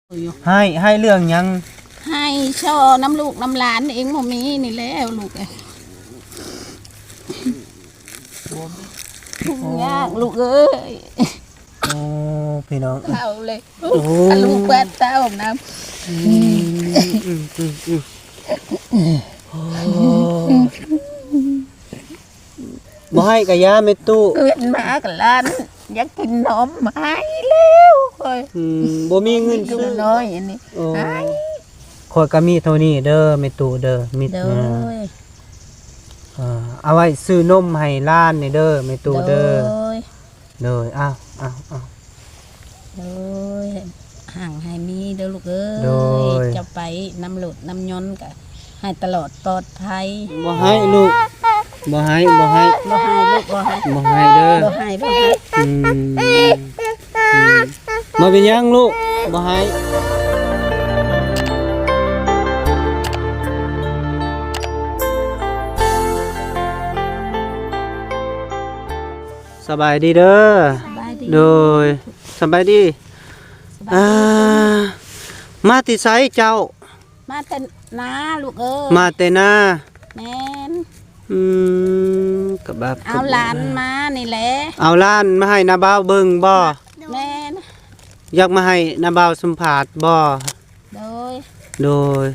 ໃຫ້ ໃຫ້ເລື່ອງຫຍັງ? ໃຫ້ຊ່ອນຳລູກນຳຫຼານເອງບໍ່ມີນີ້ແຫຼະລູກເອີຍ. ທຸກຍາກລູກເອີຍ. ໂອ້ ພີ່ນ້ອງເອີຍ ເຖົ້າເລີຍ. ໂອ້ ອັນລູກເປີດເຕົ້ານຳ. ອືມ ອືມ ອືມ ອືມ ອືມ ໂອ້ ບໍ່ໃຫ້ກະຢ່າແມ່ຕູ້. ເກີດມາກະຫຼານຢາກກິນນົມ ໃຫ້ແລ້ວຂ້ອຍ. ອືມ ບໍ່ມີເງິນຊື້ ນ້ອຍອັນນີ້. ໂອ້ ໃຫ້ ຂ້ອຍກະມີເທົ່ານີ້ເດີແມ່ຕູ້ເດີ. ມີ ໂດຍ ເອີ ເອົາໄວ້ຊື້ນົມໃຫ້ຫຼານນີ້ເດີແມ່ຕູ້ເດີ. ໂດຍ ໂດຍ ອ້າວ ອ້າວ ອ້າວ ໂດຍ ຮັ່ງໃຫ້ມີເດີລູກເອີຍ. ໂດຍ ເຈົ້າໄປນຳລົດນຳຍົນກະໃຫ້ຕະຫຼອດປອດໄພ. ບໍ່ໃຫ້ລູກ ບໍ່ໃຫ້ ບໍ່ໃຫ້ ບໍ່ໃຫ້ລູກ ບໍ່ໃຫ້ ບໍ່ໃຫ້ເດີ ບໍ່ໃຫ້ ບໍ່ໃຫ້. ອືມ ອືມ ບໍ່ເປັນຫຍັງລູກ ບໍ່ໃຫ້. ສະບາຍດີເດີ. ສະບາຍດີ. ໂດຍ ສະບາຍດີ. ສະບາຍດີ. ອ່າ ມາແຕ່ໃສເຈົ້າ? ມາແຕ່ນາລູກເອີຍ. ມາແຕ່ນາ. ແມ່ນ. ອືມ ກະບາບ ເອົາຫຼານມານີ້ແຫຼະ. ເອົາຫຼານມາໃຫ້ນ້າບ່າວເບິ່ງບໍ່? ແມ່ນ. ຢາກມາໃຫ້ນ້າບ່າວສຳພາດບໍ່? ໂດຍ ໂດຍ.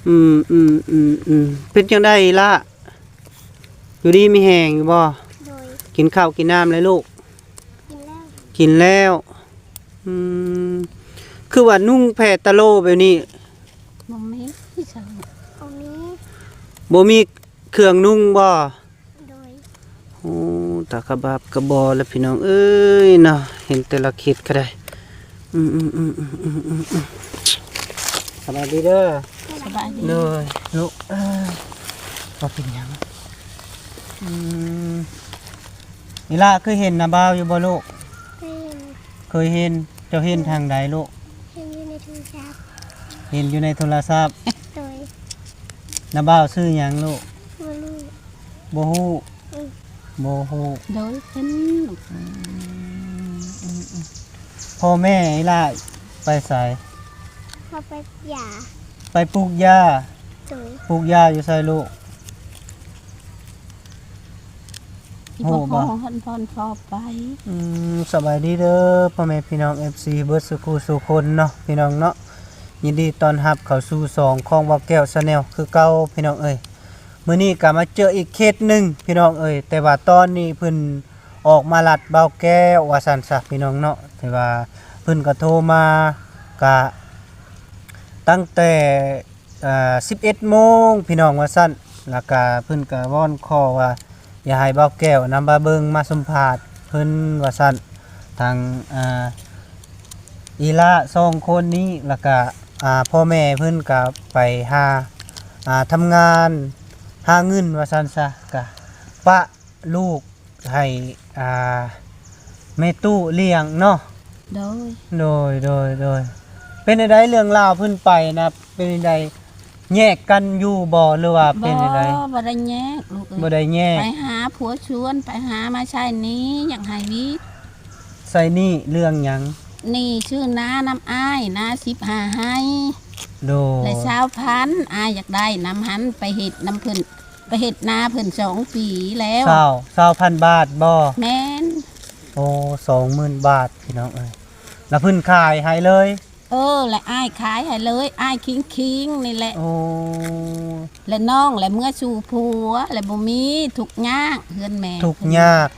ອືມ ອືມ ອືມ ອືມ ເປັນຈັ່ງໃດລະ? ຢູ່ດີມີແຮງຢູ່ບໍ່? ໂດຍ. ກິນເຂົ້າກິນນ້ຳແລ້ວລູກ? ກິນແລ້ວ ກິນແລ້ວ. ອືມ ຄືວ່ານຸ່ງແພຕະໂລແບບນີ້? ບໍ່ມີ ບໍ່ມີ. ບໍ່ມີເຄື່ອງນຸ່ງບໍ່? ໂດຍ. ໂອ້ ຕາຂະບາບກະບໍ່ລະພີ່ນ້ອງເອີຍເນາະ ເຫັນແຕ່ລະເຂດກະໄດ້. ອືມ ສະບາຍດີເດີ. ສະບາຍດີ. ໂດຍ ລູກເອີຍ ບໍ່ເປັນຫຍັງ. ອືມ ອີ່ຫຼ້າເຄີຍເຫັນນ້າບ່າວຢູ່ບໍ່ລູກ? ເຄີຍເຫັນ. ເຄີຍເຫັນ. ເຈົ້າເຫັນທາງໃດລູກ? ເຫັນຢູ່ໃນໂທລະສັບ. ເຫັນຢູ່ໃນໂທລະສັບ. ໂດຍ. ນ້າບ່າວຊື່ຫຍັງລູກ? ບໍ່ຮູ້. ບໍ່ຮູ້. ອືມ ບໍ່ຮູ້. ໂດຍ ເພິ່ນ ອືມ ອືມ ອືມ. ພໍ່ແມ່ອີ່ຫຼ້າໄປໃສ? ເຂົາໄປຢາ ໄປປູກຢາ. ໂດຍ. ປູກຢາຢູ່ໃສລູກ? ຮູ້ບໍ່? ເພິ່ນ ເພິ່ນພໍໄປ. ອືມ ສະບາຍດີເດີ ພໍ່ແມ່ພີ່ນ້ອງ ເອັຟຊີ ເບິດສູ່ຄູ່ສູ່ຄົນເນາະ ພີ່ນ້ອງເນາະ. ຍິນດີຕ້ອນຮັບເຂົ້າສູ່ຊ່ອງຂອງບ່າວແກ້ວ Channel ຄືເກົ່າ ພີ່ນ້ອງເອີຍ. ມື້ນີ້ກະມາເຈີອີກເຄສໜຶ່ງ ພີ່ນ້ອງເອີຍ ແຕ່ວ່າຕອນນີ້ເພິ່ນອອກມາລັດບ່າວແກ້ວວ່າຊັ້ນຊະ ພີ່ນ້ອງເນາະ. ແຕ່ວ່າເພິ່ນກະໂທມາ ກະຕັ້ງແຕ່ ອ່າ ສິບເອັດໂມງ ພີ່ນ້ອງວ່າຊັ້ນ. ລະກະເພິ່ນກະວອນຂໍວ່າ ຢາກໃຫ້ບ່າວແກ້ວນຳມາເບິ່ງມາສຳພາດເພິ່ນວ່າຊັ້ນ ທາງ ອ່າ ອີ່ຫຼ້າສອງຄົນນີ້. ລະກະ ອ່າ ພໍ່ແມ່ເພິ່ນກະໄປຫາ ອ່າ ທຳງານຫາເງິນວ່າຊັ້ນຊະ ກະປະລູກໃຫ້ ອ່າ ແມ່ຕູ້ລ້ຽງເນາະ. ໂດຍ ໂດຍ ໂດຍ ໂດຍ. ເປັນຈັ່ງໃດເລື່ອງລາວເພິ່ນໄປນະ ເປັນຈັ່ງໃດ ແຍກກັນຢູ່ບໍ່ ຫຼືວ່າເປັນຈັ່ງໃດ? ບໍ່ ບໍ່ໄດ້ແຍກລູກເອີຍ. ບໍ່ໄດ້ແຍກ. ໄປຫາຜົວຊວນ ໄປຫາມາໃຊ້ໜີ້ ຢາກໃຫ້ວິດ. ໃຊ້ໜີ້ເລື່ອງຫຍັງ? ໜີ້ຊື້ນານຳອ້າຍ ນາສິບຫ້າໄຮ່. ໂດຍ. ແລະ ຊາວພັນ ອ້າຍຢາກໄດ້ນຳຫັ້ນ ໄປເຮັດນຳເພິ່ນ ໄປເຮັດນາເພິ່ນສອງປີແລ້ວ. ຊາວ ຊາວພັນບາດບໍ່? ແມ່ນ. ໂອ້ ສອງໝື່ນບາດ ພີ່ນ້ອງເອີຍ. ລະເພິ່ນຂາຍໃຫ້ເລີຍ? ເອີ ແລະອ້າຍຂາຍໃຫ້ເລີຍ ອ້າຍຄິງໆນີ້ແຫຼະ. ໂອ້ ແລະນ້ອງແລະເມືອສູ່ຜົວ ແລະບໍ່ມີ ທຸກຍາກ ເຮືອນແມ່ທຸກຍາກ.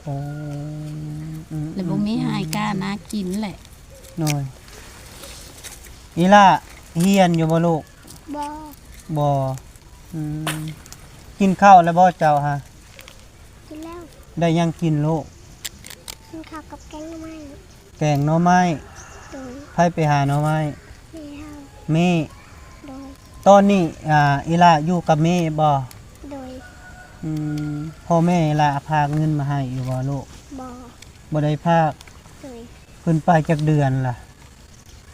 ໂອ້ ອືມ ແລະບໍ່ມີ ອືມ ຫາຍການາກິນແຫຼະ. ໂດຍ. ອີ່ຫຼ້າຮຽນຢູ່ບໍ່ລູກ? ບໍ່ ບໍ່. ອືມ ກິນເຂົ້າແລ້ວບໍ່ເຈົ້າຫະ? ກິນແລ້ວ. ໄດ້ຫຍັງກິນລູກ? ກິນເຂົ້າກັບແກງໜໍ່ໄມ້. ແກງໜໍ່ໄມ້. ໂດຍ. ໃຜໄປຫາໜໍ່ໄມ້? ແມ່ເຮົາ. ແມ່. ໂດຍ. ຕອນນີ້ ອ່າ ອີ່ຫຼ້າຢູ່ກັບແມ່ບໍ່? ໂດຍ. ອືມ ພໍ່ແມ່ອີ່ຫຼ້າຝາກເງິນມາໃຫ້ຢູ່ບໍ່ລູກ? ບໍ່. ບໍ່ໄດ້ຝາກ. ໂດຍ. ເພິ່ນໄປຈັກເດືອນລະ?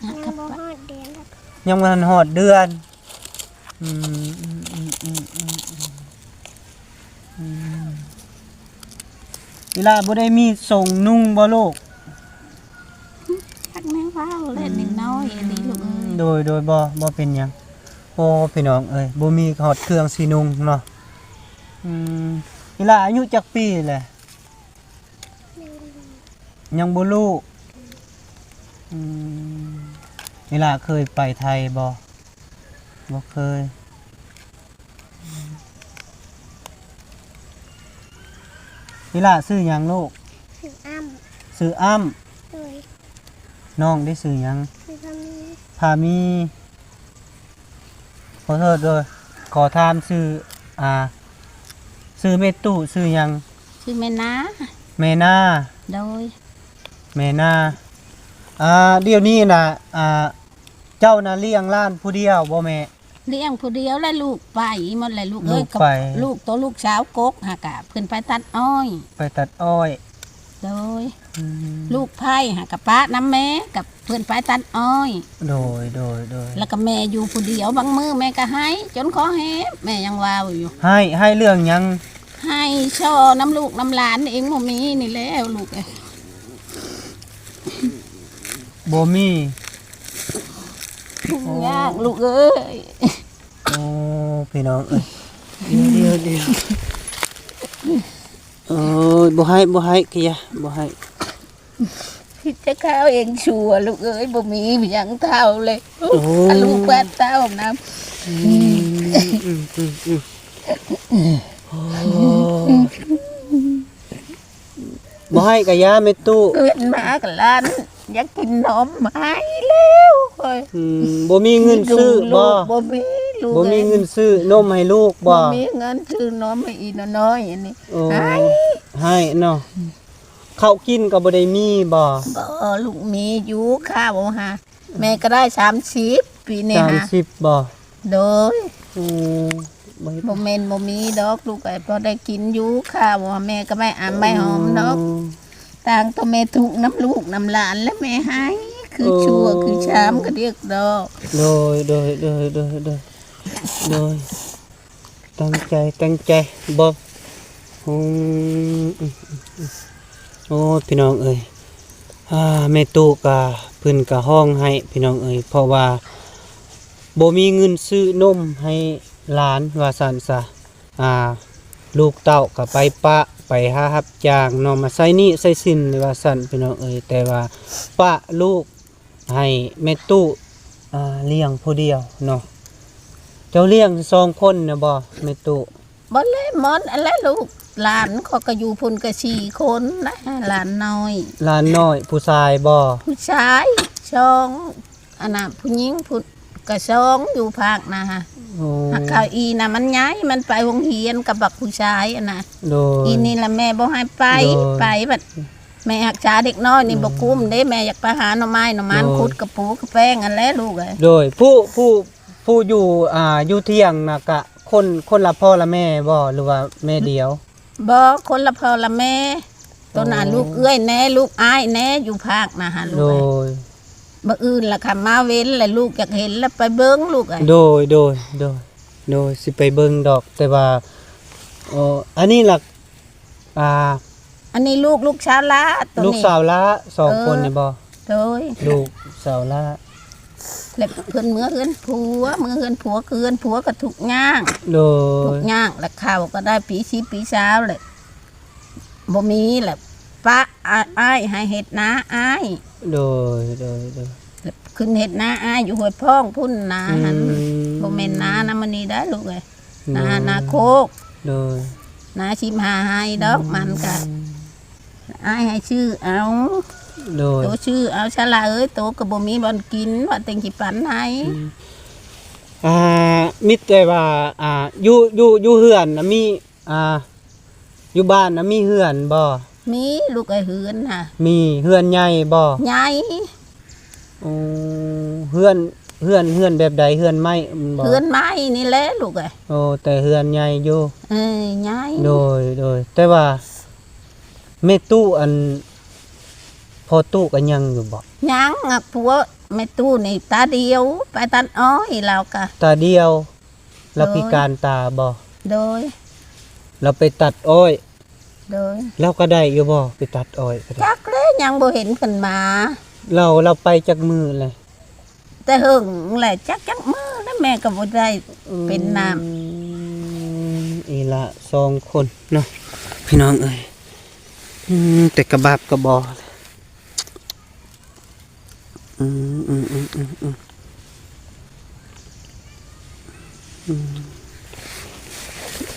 ຍັງບໍ່ຮອດເດືອນ. ຍັງບໍ່ທັນຮອດເດືອນ. ອືມ ອີ່ຫຼ້າບໍ່ໄດ້ມີສົ້ງນຸ່ງບໍ່ລູກ? ຈັກ ແມ່ເວົ້າແຫຼະ ອືມ ນິດໜ້ອຍອັນນີ້ລູກເອີຍ. ໂດຍ ໂດຍ ບໍ່ ບໍ່ເປັນຫຍັງ. ໂອ້ ພີ່ນ້ອງເອີຍ ບໍ່ມີຮອດເຄື່ອງຊິນຸ່ງເນາະ. ອືມ ອີ່ຫຼ້າອາຍຸຈັກປີແຫຼະ? ຍັງບໍ່ຮູ້. ອືມ ອີ່ຫຼ້າເຄີຍໄປໄທບໍ່? ບໍ່ເຄີຍ. ອີ່ຫຼ້າຊື່ຫຍັງລູກ? ຊື່ອ້ຳ. ຊື່ອ້ຳ. ໂດຍ. ນ້ອງເດຊື່ຫຍັງ? ຊື່ພາມີ. ພາມີ. ຂໍໂທດເດີ ຂໍຖາມຊື່ ອ່າ ຊື່ແມ່ຕູ້ຊື່ຫຍັງ? ຊື່ແມ່ນາ. ແມ່ນາ. ໂດຍ. ແມ່ນາ. ອ່າ ດຽວນີ້ນະ ອ່າ ເຈົ້ານະລ້ຽງຫຼານຜູ້ດຽວບໍ່ແມ່? ລ້ຽງຜູ້ດຽວແຫຼະ ລູກໄປໝົດແຫຼະລູກເອີຍ. ລູກໄປ ກັບລູກໂຕລູກສາວກົກຫາກະເພິ່ນໄປຕັດອ້ອຍ. ໄປຕັດອ້ອຍ. ໂດຍ. ອືມ ລູກໃພ້ຫາກະປະນຳແມ່ ກັບເພິ່ນໄປຕັດອ້ອຍ. ໂດຍ ໂດຍ ໂດຍ. ແລ້ວກໍແມ່ຢູ່ຜູ້ດຽວ ບາງມື້ແມ່ກໍໄຫ້ຈົນຄໍແຫບ ແມ່ຍັງເວົ້າຢູ່. ໄຫ້ ໄຫ້ເລື່ອງຫຍັງ? ໄຫ້ສໍ່ນຳລູກນຳຫຼານ ເອງບໍ່ມີນີ້ແຫຼະລູກເອີຍ. ບໍ່ມີ. ໂອ້ ຍາກລູກເອີຍ. ໂອ້ ພີ່ນ້ອງເອີຍ ດຽວ ດຽວ ດຽວ. ໂອ້ຍ ບໍ່ໃຫ້ ບໍ່ໃຫ້ ກະຢ່າ ບໍ່ໃຫ້. ຜິດແຕ່ຄາວເອງຊົ່ວລູກເອີຍ ບໍ່ມີຫຍັງເທົ່າເລີຍ. ໂອ້ ອັນລູກບາດເຕົ້ານຳ. ອືມ ອືມ ອືມ ອືມ. ໂອ້ ບໍ່ໃຫ້ກະຢ່າແມ່ຕູ້. ເກີດມາກະຫຼານຢາກກິນນົມ ໃຫ້ແລ້ວຂ້ອຍ. ອືມ ບໍ່ມີເງິນຊື້ບໍ່? ບໍ່ມີລູກ. ບໍ່ມີເງິນຊື້ນົມໃຫ້ລູກບໍ່? ບໍ່ມີເງິນຊື້ນົມໃຫ້ອີນ້ອຍອັນນີ້. ໂອ້ ໃຫ້ ໃຫ້ເນາະ. ເຂົ້າກິນກໍບໍ່ໄດ້ມີບໍ່? ບໍ່ ລູກມີຢູ່ ຂ້າວຫາ ແມ່ກໍໄດ້ສາມສິບປີນີ້ຫາ. ສາມສິບບໍ່? ໂດຍ. ໂອ້ ບໍ່ແມ່ນບໍ່ມີດອກລູກເອີຍ ພໍໄດ້ກິນຢູ່ ຂ້າວແມ່ກໍໄມ່ອຳໄມ່ຫອມດອກ. ໂອ້ ຕ່າງໂຕແມ່ທຸກນຳລູກນຳຫຼານ ແລະແມ່ໃຫ້ ຄື ໂອ້ ຊົ່ວຄືຊາມກະດຽກດອກ. ໂດຍ ໂດຍ ໂດຍ ໂດຍ ໂດຍ ໂດຍ. ຕັ້ງໃຈ ຕັ້ງໃຈ ບໍ່ ອືມ ໂອ້ ພີ່ນ້ອງເອີຍ ອ່າ ແມ່ຕູ້ກະ ເພິ່ນກະຮ້ອງໄຫ້ ພີ່ນ້ອງເອີຍ ເພາະວ່າບໍ່ມີເງິນຊື້ນົມໃຫ້ຫຼານ ວ່າຊັ້ນຊະ. ອ່າ ລູກເຕົ້າກະໄປປະ ໄປຫາຮັບຈ້າງເນາະ ມາໃຊ້ໜີ້ໃຊ້ສິນ ວ່າຊັ້ນ ພີ່ນ້ອງເອີຍ ແຕ່ວ່າປະລູກ ໃຫ້ແມ່ຕູ້ ອ່າ ລ້ຽງຜູ້ດຽວເນາະ. ເຈົ້າລ້ຽງສອງຄົນນະບໍ່ແມ່ຕູ້? ບໍ່ແລະ ໝົດຫັ້ນແຫຼະລູກຫຼານ ຂ້ອຍກໍຢູ່ພຸ້ນກໍສີ່ຄົນນະ ຫຼານນ້ອຍ. ຫຼານນ້ອຍຜູ້ຊາຍບໍ່? ຜູ້ຊາຍສອງ ອັນນະ ຜູ້ຍິງພຸ້ນກໍສອງ ຢູ່ພາກນະ. ໂອ້ ຫາກເຂົາອີນະມັນໃຫຍ່ ມັນໄປໂຮງຮຽນກັບບັກຜູ້ຊາຍຫັ້ນນະ. ໂດຍ. ອີນີ້ລະແມ່ບໍ່ໃຫ້ໄປ. ໂດຍ. ໄປບັດ ແມ່ຮັກສາເດັກນ້ອຍນີ້ ອືມ ບໍ່ກຸ້ມເດ້ ແມ່ຢາກໄປຫາໜໍ່ໄມ້ໜໍ່ມັນ ໂດຍ ຂຸດກະປູກະແປງຫັ້ນແຫຼະລູກເອີຍ. ໂດຍ. ຜູ້ ຜູ້ ຜູ້ຢູ່ ອ່າ ຢູ່ທ່ຽງນະກະຄົນ ຄົນລະພໍ່ລະແມ່ບໍ່ ຫຼືວ່າແມ່ດຽວ? ບໍ່ ຄົນລະພໍ່ລະແມ່. ໂຕນັ້ນ ໂອ້ ລູກເອື້ອຍແດ່ ລູກອ້າຍແດ່ ຢູ່ພາກນະຫາລູກເອີຍ. ໂດຍ. ມື້ອື່ນລະຄ່ຳມາເວັນລະ ລູກຢາກເຫັນລະໄປເບິ່ງລູກເອີຍ. ໂດຍ ໂດຍ ໂດຍ ໂດຍ ຊິໄປເບິ່ງດອກ ແຕ່ວ່າ ເອີ ອັນນີ້ລະ ອ່າ ອັນນີ້ລູກ ລູກສາວຫຼ້າໂຕນີ້ ລູກສາວຫຼ້າສອງຄົນນີ້ບໍ່? ເອີ ໂດຍ ລູກສາວຫຼ້າ ແລະເພິ່ນເມືອເຮືອນຜົວ ເມືອເຮືອນຜົວ ຄືເຮືອນຜົວກໍທຸກຍາກ. ໂດຍ. ທຸກຍາກ ແລະເຂົ້າກໍໄດ້ປີສິບປີຊາວແຫຼະ ບໍ່ມີແຫຼະ ປະອ້າຍ ອ້າຍໃຫ້ເຮັດນາອ້າຍ. ໂດຍ ໂດຍ ໂດຍ. ຂຶ້ນເຮັດນາອ້າຍຢູ່ຫ້ວຍພອງພຸ້ນ ນາຫັ້ນ ອືມ ບໍ່ແມ່ນນານຳອັນນີ້ໄດ໋ລູກເອີຍ. ນາ ໂດຍ ນາໂຄກ. ໂດຍ. ນາສິບຫ້າໄຮ່ດອກ ອືມ ມັນກະ ອ້າຍໃຫ້ຊື້ເອົາ. ໂດຍ. ໂຕຊື້ເອົາຊະລະເອີຍ ໂຕກໍບໍ່ມີບ່ອນກິນ ວ່າແຕ່ຊິປັນໃຫ້. ອືມ ອ່າ ມີແຕ່ວ່າ ອ່າ ຢູ່ ຢູ່ ຢູ່ເຮືອນນະມີ ອ່າ ຢູ່ບ້ານນະມີເຮືອນບໍ່? ມີລູກເອີຍ ເຮືອນຫະ. ມີ ເຮືອນໃຫຍ່ບໍ່? ໃຫຍ່. ໂອ້ ເຮືອນ ເຮືອນ ເຮືອນແບບໃດ? ເຮືອນໄມ້ບໍ່? ເຮືອນໄມ້ນີ້ແຫຼະລູກເອີຍ. ໂອ້ ແຕ່ເຮືອນໃຫຍ່ຢູ່. ເອີ ໃຫຍ່. ໂດຍ ໂດຍ. ແຕ່ວ່າແມ່ຕູ້ ອັນ ພໍ່ຕູ້ກໍຍັງຢູ່ບໍ່? ຍັງ. ຜົວແມ່ຕູ້ນີ້ຕາດຽວ ໄປຕັດອ້ອຍລາວກະ. ຕາດຽວ. ລາວ ໂດຍ ພິການຕາບໍ່? ໂດຍ. ລາວໄປຕັດອ້ອຍ. ໂດຍ. ລາວກໍໄດ້ຢູ່ບໍ່ ໄປຕັດອ້ອຍກໍໄດ້? ຈັກແຫຼະ ຍັງບໍ່ເຫັນເພິ່ນມາ. ລາວ ລາວໄປຈັກມື້ແລ້ວ? ແຕ່ເຫິງແຫຼະ ຈັກ ຈັກມື້ແລ້ວ ແມ່ກໍບໍ່ໄດ້ເປັນນ້ຳ. ອືມ ອີ່ຫຼ້າສອງຄົນເນາະ ພີ່ນ້ອງເອີຍ. ອືມ ແຕ່ກະບາບກະບໍ່. ອືມ ອືມ ອືມ ອືມ ອືມ ອືມ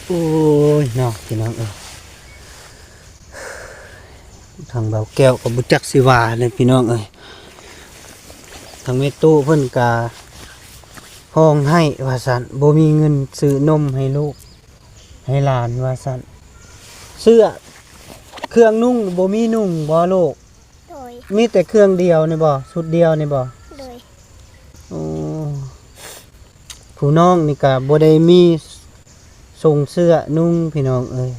ໂອ້ຍເນາະ ພີ່ນ້ອງເອີຍ. ທາງບ່າວແກ້ວກໍບໍ່ຈັກຊິວ່າແລ້ວ ພີ່ນ້ອງເອີຍ. ທາງແມ່ຕູ້ເພິ່ນກະຮ້ອງໄຫ້ວ່າຊັ້ນ ບໍ່ມີເງິນຊື້ນົມໃຫ້ລູກໃຫ້ຫຼານວ່າຊັ້ນ. ເສື້ອເຄື່ອງນຸ່ງບໍ່ມີນຸ່ງບໍ່ລູກ? ໂດຍ. ມີແຕ່ເຄື່ອງດຽວນີ້ບໍ່? ຊຸດດຽວນີ້ບໍ່? ໂດຍ. ໂອ້ ຜູ້ນ້ອງນີ້ກະບໍ່ໄດ້ມີ ສົ່ງເສື້ອນຸ່ງ ພີ່ນ້ອງເອີຍ.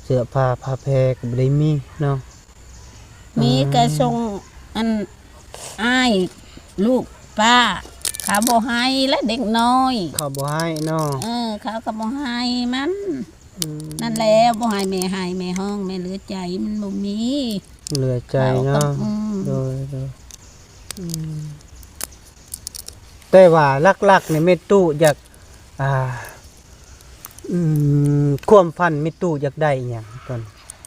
ເສື້ອຜ້າ ຜ້າແພກໍບໍ່ໄດ້ມີເນາະ. ມີ ອືມ ກະສົ່ງອັນ ອ້າຍລູກປ້າ ເຂົາບໍ່ໃຫ້ລະເດັກນ້ອຍ ເຂົາບໍ່ໃຫ້ເນາະ. ເອີ ເຂົາກໍບໍ່ໃຫ້ມັນ. ອືມ ນັ້ນແຫຼະ ບໍ່ໃຫ້ແມ່ໄຫ້ແມ່ຮ້ອງ ແມ່ເຫຼືອໃຈ ມັນບໍ່ມີເຫຼືອໃຈເນາະ. ອືມ ໂດຍ ໂດຍ. ອືມ ແຕ່ວ່າຫຼັກໆນີ້ແມ່ຕູ້ຢາກ ອ່າ ອືມ ຄວາມຝັນແມ່ຕູ້ຢາກໄດ້ອີ່ຫຍັງກ່ອນ?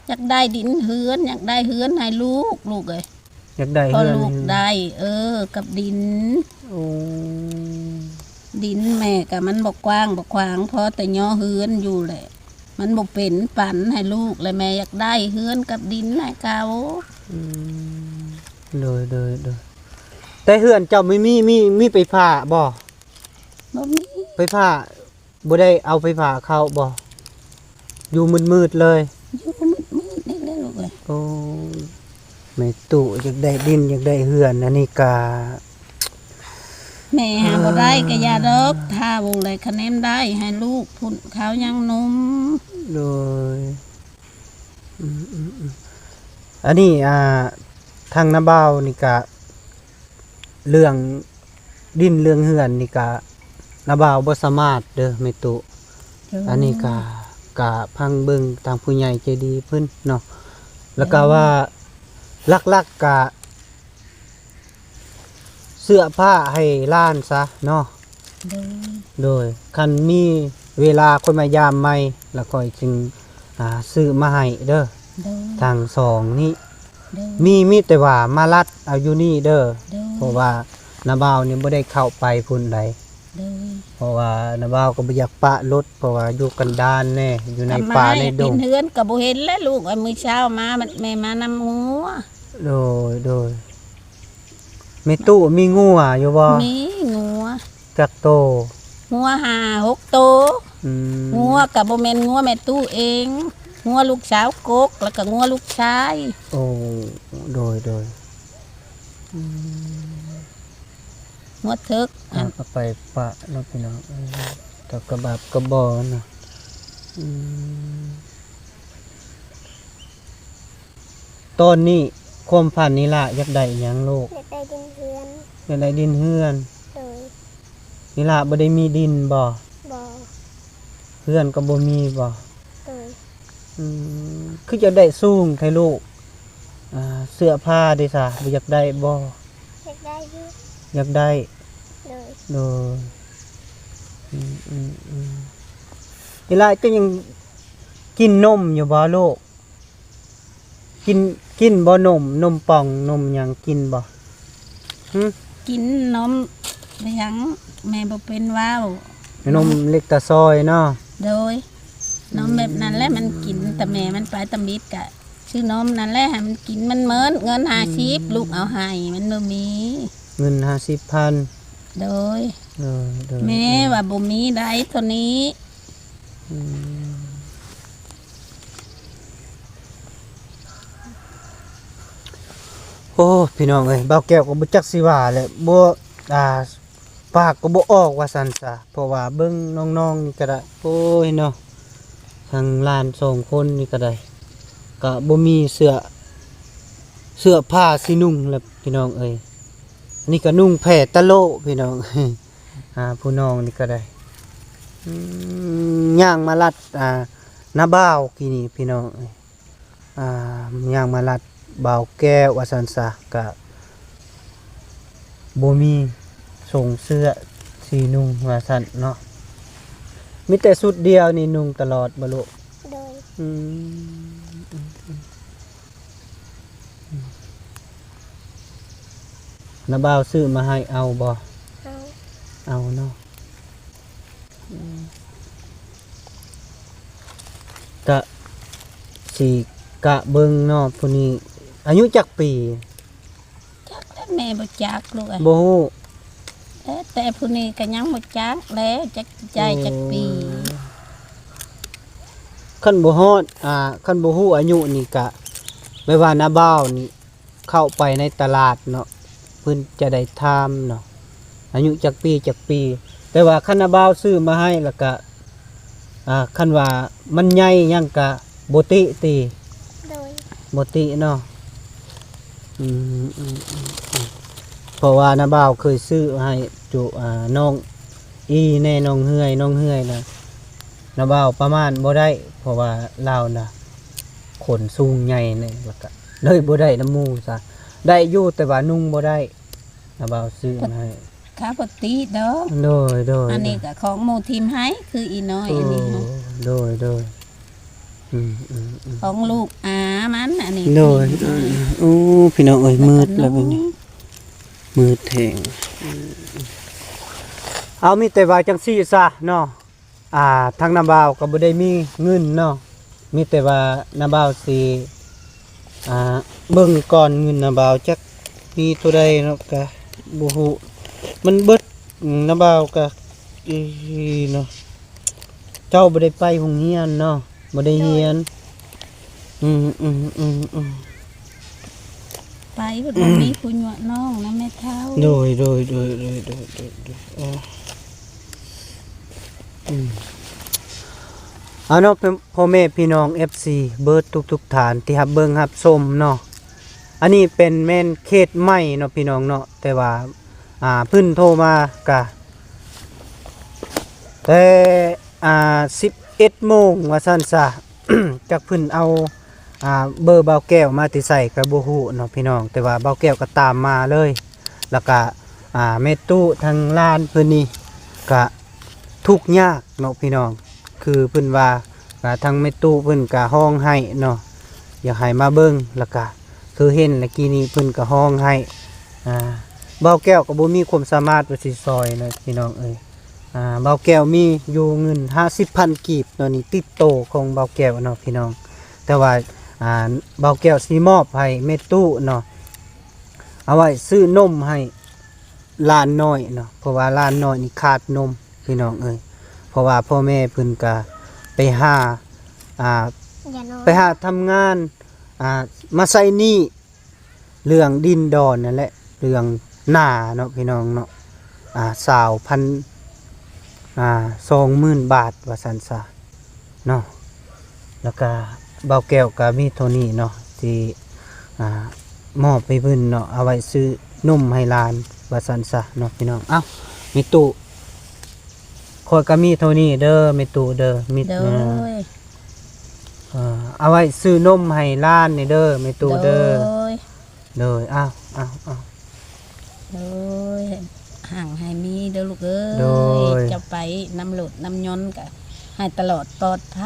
ຢາກໄດ້ດິນເຮືອນ ຢາກໄດ້ເຮືອນໃຫ້ລູກ ລູກເອີຍ. ຢາກໄດ້ເຮືອນໃຫ້ລູກ ໃຫ້ລູກໄດ້ ເອີ ກັບດິນ. ໂອ້ ດິນແມ່ກະມັນບໍ່ກວ້າງບໍ່ຂວາງ ພໍແຕ່ຍໍເຮືອນຢູ່ແຫຼະ ມັນບໍ່ເປັນ ປັນໃຫ້ລູກ ແລະແມ່ຢາກໄດ້ເຮືອນກັບດິນໃຫ້ເຂົາ. ອືມ ໂດຍ ໂດຍ ໂດຍ. ແຕ່ເຮືອນເຈົ້າມີ ມີ ມີ ມີໄຟຟ້າບໍ່? ບໍ່ມີ ໄຟຟ້າ. ບໍ່ໄດ້ເອົາໄຟຟ້າເຂົ້າບໍ່? ຢູ່ມືດໆເລີຍ. ຢູ່ມືດໆນີ້ແຫຼະລູກເອີຍ. ໂອ້ ແມ່ຕູ້ຢາກໄດ້ດິນ ຢາກໄດ້ເຮືອນ ອັນນີ້ກະ ແມ່ຫາບໍ່ໄດ້ກະຢ່າດອກ ຖ້າບໍ່ໄດ້ຄະແນນໄດ້ໃຫ້ລູກພຸ້ນ ເຂົາຍັງໜຸ່ມ. ໂດຍ. ອືມໆໆ ອັນນີ້ ອ່າ ທາງນ້າບ່າວນີ້ກະ ເລື່ອງດິນເລື່ອງເຮືອນນີ້ກະ ນ້າບ່າວບໍ່ສາມາດເດີແມ່ຕູ້. ເຈົ້າ. ອັນນີ້ກະ ກະຟັງເບິ່ງທາງຜູ້ໃຫຍ່ໃຈດີເພິ່ນເນາະ. ແລ້ວກະວ່າ ເຈົ້າ ຫຼັກໆກະ ເສື້ອຜ້າໃຫ້ຫຼານຊະເນາະ. ໂດຍ ໂດຍ. ຄັນມີເວລາຄ່ອຍມາຢາມໃໝ່ ແລ້ວຂ້ອຍຈຶ່ງ ອ່າ ຊື້ມາໃຫ້ເດີ. ໂດຍ. ທັງສອງນີ້ ໂດຍ ມີ ມີແຕ່ວ່າມາລັດເອົາຢູ່ນີ້ເດີ. ໂດຍ. ເພາະວ່ານ້າບ່າວນີ້ບໍ່ໄດ້ເຂົ້າໄປພຸ້ນໃດ. ໂດຍ. ເພາະວ່ານ້າບ່າວກໍບໍ່ຢາກປະລົດ ເພາະວ່າຢູ່ກັນດານແດ່ ຢູ່ໃນປ່າໃນດົງ. ກະມາໃຫ້ເປັນເຮືອນກໍບໍ່ເຫັນແຫຼະລູກເອີຍ ມື້ເຊົ້າມາແມ່ມານຳງົວ. ໂດຍ ໂດຍ. ແມ່ຕູ້ມີງົວຢູ່ບໍ່? ມີງົວ. ຈັກໂຕ? ງົວຫ້າຫົກໂຕ. ອືມ. ງົວກະບໍ່ແມ່ນງົວແມ່ຕູ້ເອງ ງົວລູກສາວກົກ ແລ້ວກະງົວລູກຊາຍ. ໂອ້ ໂດຍ ໂດຍ. ອືມ. ງົວເຖິກ ອ່າ ອັນ ເອົາໄປປະເນາະພີ່ນ້ອງ. ເອີ ເຈົ້າກະບາບກະບໍ່ນະ. ອືມ. ຕອນນີ້ຄວາມຝັນນີ້ລະຢາກໄດ້ອີ່ຫຍັງລູກ? ຢາກໄດ້ດິນເຮືອນ. ຢາກໄດ້ດິນເຮືອນ. ໂດຍ. ນີ້ລະບໍ່ໄດ້ມີດິນບໍ່? ບໍ່. ເຮືອນກໍບໍ່ມີບໍ່? ໂດຍ. ອືມ ຄືຢາກໄດ້ສູງແທ້ລູກ? ອ່າ ເສື້ອຜ້າເດຊະ ບໍ່ຢາກໄດ້ບໍ່? ຢາກໄດ້ຢູ່. ຢາກໄດ້. ໂດຍ. ໂດຍ. ອືມໆໆ. ເວລາເຈົ້າຍັງກິນນົມຢູ່ບໍ່ລູກ? ກິນ ກິນບໍ່ນົມ? ນົມປ່ອງນົມຫຍັງກິນບໍ່? ຫື? ກິນນົມຫຍັງ ແມ່ບໍ່ເປັນເວົ້າ. ນົມເລັກຕາຊອຍເນາະ. ໂດຍ. ນົມແບບນັ້ນແຫຼະມັນກິນ ອືມ ແຕ່ແມ່ມັນໄປຕຳອິດກະຊື້ນົມນັ້ນແຫຼະໃຫ້ມັນກິນ ມັນໝົດເງິນຫ້າສິບ ອືມ ລູກເອົາໃຫ້ ມັນບໍ່ມີເງິນຫ້າສິບພັນ. ໂດຍ. ໂດຍ ໂດຍ. ແມ່ວ່າບໍ່ມີໄດ້ເທົ່ານີ້. ອືມ. ໂອ້ ພີ່ນ້ອງເອີຍ ບ່າວແກ້ວກໍບໍ່ຈັກຊິວ່າແຫຼະ ບໍ່ ອ່າ ປາກກໍບໍ່ອອກວ່າຊັ້ນຊະ ເພາະວ່າເບິ່ງນ້ອງໆນີ້ກໍໄດ້ ໂອ້ຍເນາະ ທັງຫຼານສອງຄົນນີ້ກໍໄດ້ ກໍບໍ່ມີເສື້ອ ເສື້ອຜ້າຊິນຸ່ງແລ້ວ ພີ່ນ້ອງເອີຍ. ອັນນີ້ກໍນຸ່ງແພຕະໂລ ພີ່ນ້ອງ. ອ່າ ຜູ້ນ້ອງນີ້ກໍໄດ້ ອືມ ຍ່າງມາລັດ ອ່າ ນ້າບ່າວກີ້ນີ້ ພີ່ນ້ອງເອີຍ. ອ່າ ຍ່າງມາລັດບ່າວແກ້ວວ່າຊັ້ນຊະ ກະ ບໍ່ມີສົ້ງເສື້ອສີນຸ່ງວ່າຊັ້ນເນາະ. ມີແຕ່ຊຸດດຽວນີ້ນຸ່ງຕະຫຼອດບໍ່ລູກ? ໂດຍ. ອືມ ນ້າບ່າວຊື້ມາໃຫ້ເອົາບໍ່? ເອົາ. ເອົາເນາະ. ກະຊິກະເບິ່ງເນາະ ຜູ້ນີ້ອາຍຸຈັກປີ? ຈັກແລ້ວແມ່ບໍ່ຈັກລູກເອີຍ. ບໍ່ຮູ້. ແຕ່ ແຕ່ຜູ້ນີ້ກໍຍັງບໍ່ຈັກແຫຼະ ຈັກໃຈຈັກປີ. ໂອ້ ຄັນບໍ່ຮອດ ອ່າ ຄັນບໍ່ຮູ້ອາຍຸນີ້ກະ ແປວ່ານ້າບ່າວນີ້ ເຂົ້າໄປໃນຕະຫຼາດເນາະ ເພິ່ນຈະໄດ້ຖາມເນາະ ອາຍຸຈັກປີ ຈັກປີ. ແຕ່ວ່າຄັນນ້າບ່າວຊື້ມາໃຫ້ ແລ້ວກະ ອ່າ ຄັນວ່າມັນໃຫຍ່ຫຍັງກະບໍ່ຕິຕິ? ໂດຍ. ບໍ່ຕິເນາະ. ອືມ ອືມ ອືມ ອືມ ເພາະວ່ານ້າບ່າວເຄີຍຊື້ໃຫ້ຈຸ ອ່າ ນ້ອງອີແດ່ ນ້ອງເຮືອຍ ນ້ອງເຮືອຍນະ ນ້າບ່າວປະມານບໍ່ໄດ້ ເພາະວ່າລາວນະ ຂົນສູງໃຫຍ່ນີ້ ແລ້ວກະເລີຍບໍ່ໄດ້ນຳໝູ່ຊະ. ໄດ້ຢູ່ ແຕ່ວ່ານຸ່ງບໍ່ໄດ້ ນ້າບ່າວຊື້ມາໃຫ້. ຂ້າບໍ່ຕິດອກ. ໂດຍ ໂດຍ. ອັນນີ້ກໍຂອງໝູ່ຖິ້ມໃຫ້ ຄືອີນ້ອຍ ໂອ້ ອັນນີ້ນະ. ໂດຍ ໂດຍ. ອືມ ອືມ ອືມ ຂອງລູກອາມັນ ອັນນີ້. ໂດຍ. ໂອ້ ພີ່ນ້ອງເອີຍ ມືດແລ້ວບັດນີ້ ມືດແຮງ. ເອົາ ມີແຕ່ວ່າຈັ່ງຊີ້ຊະເນາະ. ອ່າ ທາງນ້າບ່າວກໍບໍ່ໄດ້ມີເງິນເນາະ ມີແຕ່ວ່ານ້າບ່າວຊິ ອ່າ ເບິ່ງກ່ອນ ເງິນນ້າບ່າວຈັກມີເທົ່າໃດເນາະ ກະບໍ່ຮູ້ ມັນເບິດ. ນ້າບ່າວກະ ເອີ ເນາະ ເຈົ້າບໍ່ໄດ້ໄປໂຮງຮຽນເນາະ ບໍ່ໄດ້ຮຽນ. ອືມ ອືມ ອືມ ອືມ ໄປ ເພິ່ນບໍ່ມີຜູ້ຍົວະນ້ອງນະແມ່ເຖົ້າ. ໂດຍ ໂດຍ ໂດຍ ໂດຍ ໂດຍ ໂດຍ ເອີ ອືມ ເອົາເນາະ ພໍ່ແມ່ພີ່ນ້ອງ ເອັຟຊີ ເບິດທຸກໆທ່ານທີ່ຮັບເບິ່ງຮັບຊົມເນາະ. ອັນນີ້ເປັນແມ່ນເຂດໃໝ່ເນາະ ພີ່ນ້ອງເນາະ ແຕ່ວ່າ ອ່າ ເພິ່ນໂທມາກະ ແຕ່ ອ່າ ສິບເອັດໂມງວ່າຊັ້ນຊະ. ຈັກເພິ່ນເອົາ ອ່າ ເບີບ່າວແກ້ວມາແຕ່ໃສກໍບໍ່ຮູ້ເນາະພີ່ນ້ອງ ແຕ່ວ່າບ່າວແກ້ວກໍຕາມມາເລີຍ ແລ້ວກະ ອ່າ ແມ່ຕູ້ທາງຫຼານເພິ່ນນີ້ກະທຸກຍາກເນາະພີ່ນ້ອງ ຄືເພິ່ນວ່າ ກະທາງແມ່ຕູ້ເພິ່ນກະຮ້ອງໄຫ້ເນາະ ຢາກໃຫ້ມາເບິ່ງ ແລ້ວກະຄືເຫັນລະກີ້ນີ້ເພິ່ນກະຮ້ອງໄຫ້. ອ່າ ບ່າວແກ້ວກໍບໍ່ມີຄວາມສາມາດວ່າຊິຊ່ອຍນະພີ່ນ້ອງເອີຍ. ອ່າ ບ່າວແກ້ວມີຢູ່ເງິນຫ້າສິບພັນກີບເນາະ ນີ້ຕິດໂຕຂອງບ່າວແກ້ວເນາະພີ່ນ້ອງ ແຕ່ວ່າ ອ່າ ບ່າວແກ້ວຊິມອບໃຫ້ແມ່ຕູ້ເນາະ ເອົາໄວ້ຊື້ນົມໃຫ້ຫຼານນ້ອຍເນາະ ເພາະວ່າຫຼານນ້ອຍນີ້ຂາດນົມພີ່ນ້ອງເອີຍ ເພາະວ່າພໍ່ແມ່ເພິ່ນກະໄປຫາ ອ່າ ໄປຫາທຳງານ ອ່າ ມາໃຊ້ໜີ້ ເລື່ອງດິນດອນນັ້ນແຫຼະ ເລື່ອງນາເນາະພີ່ນ້ອງເນາະ ອ່າ ຊາວພັນ ອ່າ ສອງໝື່ນບາດວ່າຊັ້ນຊະເນາະ. ແລ້ວກະບ່າວແກ້ວກະມີເທົ່ານີ້ເນາະ ທີ່ ອ່າ ມອບໃຫ້ເພິ່ນເນາະ ເອົາໄວ້ຊື້ນົມໃຫ້ຫຼານວ່າຊັ້ນຊະເນາະພີ່ນ້ອງ. ເອົ້າ ແມ່ຕູ້ ຂ້ອຍກະມີເທົ່ານີ້ເດີແມ່ຕູ້ເດີ ມີ ໂດຍ ເອີ ເອົາໄວ້ຊື້ນົມໃຫ້ຫຼານນີ້ເດີແມ່ຕູ້ເດີ ໂດຍ ໂດຍ ອ້າວ ອ້າວ ອ້າວ ໂດຍ ຮັ່ງໃຫ້ມີເດີລູກເອີຍ ໂດຍ ເຈົ້າໄປນຳລົດນຳຍົນກະໃຫ້ຕະຫຼອດປອດໄພ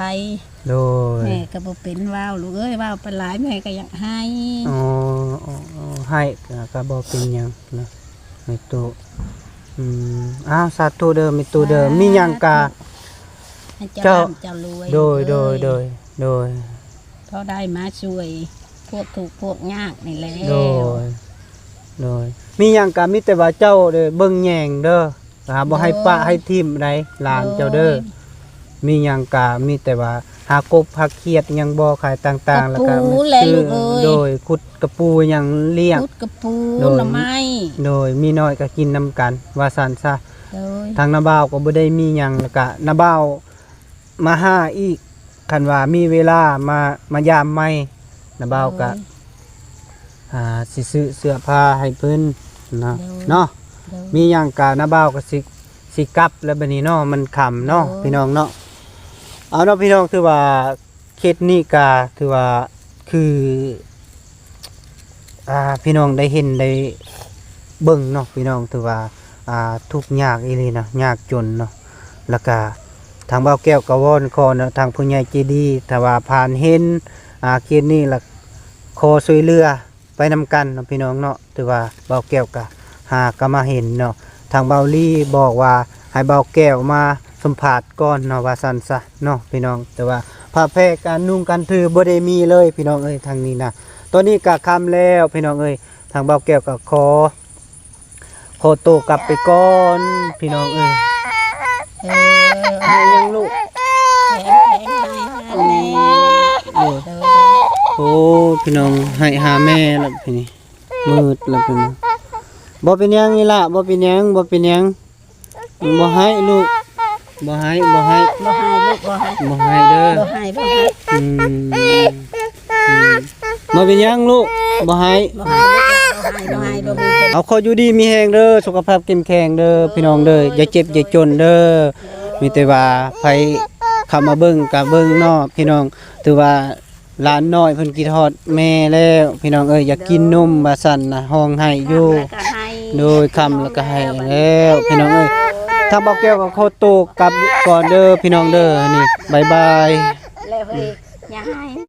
ໂດຍ ແມ່ກະບໍ່ເປັນເວົ້າລູກເອີຍ ເວົ້າໄປຫຼາຍແມ່ກະຢາກໄຫ້ ອໍ ໄຫ້ກະບໍ່ເປັນຫຍັງນະແມ່ຕູ້ ອືມ ອ້າວ ສາທຸເດີແມ່ຕູ້ເດີ ສາທຸ ມີຫຍັງກະ ໃຫ້ເຈົ້າ ເຈົ້າ ເຈົ້າລວຍ ໂດຍ ເອີຍ ໂດຍ ໂດຍ ໂດຍ ພໍໄດ້ມາຊ່ວຍພວກທຸກພວກຍາກນີ້ແຫຼະ ໂດຍ ໂດຍ ມີຫຍັງກະມີແຕ່ວ່າເຈົ້າເດີ ເບິ່ງແຍງເດີ ອ່າ ບໍ່ໃຫ້ປະໃຫ້ຖິ້ມໃດ ຫຼານເຈົ້າເດີ ໂດຍ ມີຫຍັງກະມີແຕ່ວ່າຫາກົບຫາຂຽດຫຍັງບໍ່ຂາຍຕ່າງໆ ແລ້ວກະມາຊື້ ໂດຍ ຂຸດກະປູຫຍັງລ້ຽງ ຂຸດກະປູ ໂດຍ ໜໍ່ໄມ້ ໂດຍ ມີນ້ອຍກະກິນນຳກັນວ່າຊັ້ນຊະ ໂດຍ ທາງນ້າບ່າວກໍບໍ່ໄດ້ມີຫຍັງ ແລ້ວກະນ້າບ່າວ ມາຫາອີກ ຄັນວ່າມີເວລາມາ ມາຢາມໃໝ່ ນ້າບ່າວກະ ໂດຍ ອ່າ ຊິຊື້ເສື້ອຜ້າໃຫ້ເພິ່ນເນາະ ໂດຍ ເນາະ ໂດຍ ມີຫຍັງກະນ້າບ່າວກະຊິ ຊິກັບແລ້ວບັດນີ້ເນາະ ມັນຄ່ຳເນາະ ໂດຍ ພີ່ນ້ອງເນາະ. ເອົາເນາະ ພີ່ນ້ອງ ຖືວ່າເຂດນີ້ກະຖືວ່າຄື ອ່າ ພີ່ນ້ອງໄດ້ເຫັນໄດ້ ເບິ່ງເນາະພີ່ນ້ອງ ຖືວ່າ ອ່າ ທຸກຍາກອີ່ຫຼີນະ ຍາກຈົນເນາະ. ແລ້ວກະທາງບ່າວແກ້ວກໍວອນຂໍເນາະ ທາງຜູ້ໃຫຍ່ໃຈດີ ຖ້າວ່າຜ່ານເຫັນ ອ່າ ຄລິບນີ້ລະ ຂໍຊ່ວຍເຫຼືອໄປນຳກັນເນາະພີ່ນ້ອງເນາະ. ຖືວ່າບ່າວແກ້ວກະຫາກໍມາເຫັນເນາະ ທາງບ່າວລີບອກວ່າໃຫ້ບ່າວແກ້ວມາສຳພາດກ່ອນເນາະ ວ່າຊັ້ນຊະເນາະພີ່ນ້ອງ. ແຕ່ວ່າຜ້າແພກ ການນຸ່ງການຖືບໍ່ໄດ້ມີເລີຍພີ່ນ້ອງເອີຍ ທາງນີ້ນະ. ຕອນນີ້ກະຄ່ຳແລ້ວພີ່ນ້ອງເອີຍ ທາງບ່າວແກ້ວກໍຂໍ ຂໍໂຕກັບໄປກ່ອນພີ່ນ້ອງເອີຍ. ເອີ ໃຫ້ຫຍັງລູກ? ແພງ ແພງ ໃຫ້ ໃຫ້ແມ່ ໂອ້ຍ ໂອ້ ພີ່ນ້ອງ ໃຫ້ຫາແມ່ລະ ທີນີ້ມືດລະ ພີ່ນ້ອງ. ບໍ່ເປັນຫຍັງອີ່ຫຼ້າ ບໍ່ເປັນຫຍັງ ບໍ່ເປັນຫຍັງ ບໍ່ໃຫ້ລູກ ບໍ່ໃຫ້ ບໍ່ໃຫ້ ບໍ່ໃຫ້ລູກ ບໍ່ໃຫ້ ບໍ່ໃຫ້ເດີ ບໍ່ໃຫ້ ບໍ່ໃຫ້ ອືມ ອືມ ບໍ່ເປັນຫຍັງລູກ ບໍ່ໃຫ້ ບໍ່ໃຫ້ລູກ ບໍ່ໃຫ້ ບໍ່ໃຫ້ ບໍ່ເປັນຫຍັງ. ເອົາ ຂໍຢູ່ດີມີແຮງເດີ ສຸຂະພາບເຂັ້ມແຂງເດີພີ່ນ້ອງເດີ ຢ່າເຈັບຢ່າຈົນເດີ. ມີແຕ່ວ່າໃຜເຂົ້າມາເບິ່ງກະເບິ່ງເນາະພີ່ນ້ອງ ຖືວ່າ ຫຼານນ້ອຍເພິ່ນຄິດຮອດແມ່ແລ້ວພີ່ນ້ອງເອີຍ ຢາກກິນນົມວ່າຊັ້ນນະ ຮ້ອງໄຫ້ຢູ່. ໂດຍ ຄ່ຳແລ້ວກໍໄຫ້ແລ້ວພີ່ນ້ອງເອີຍ. ທາງບ່າວແກ້ວກໍຂໍໂຕກັບກ່ອນເດີພີ່ນ້ອງເດີ ນີ້ ບາຍບາຍ. ແລ້ວເຮີ້ຍ ຢ່າໄຫ້.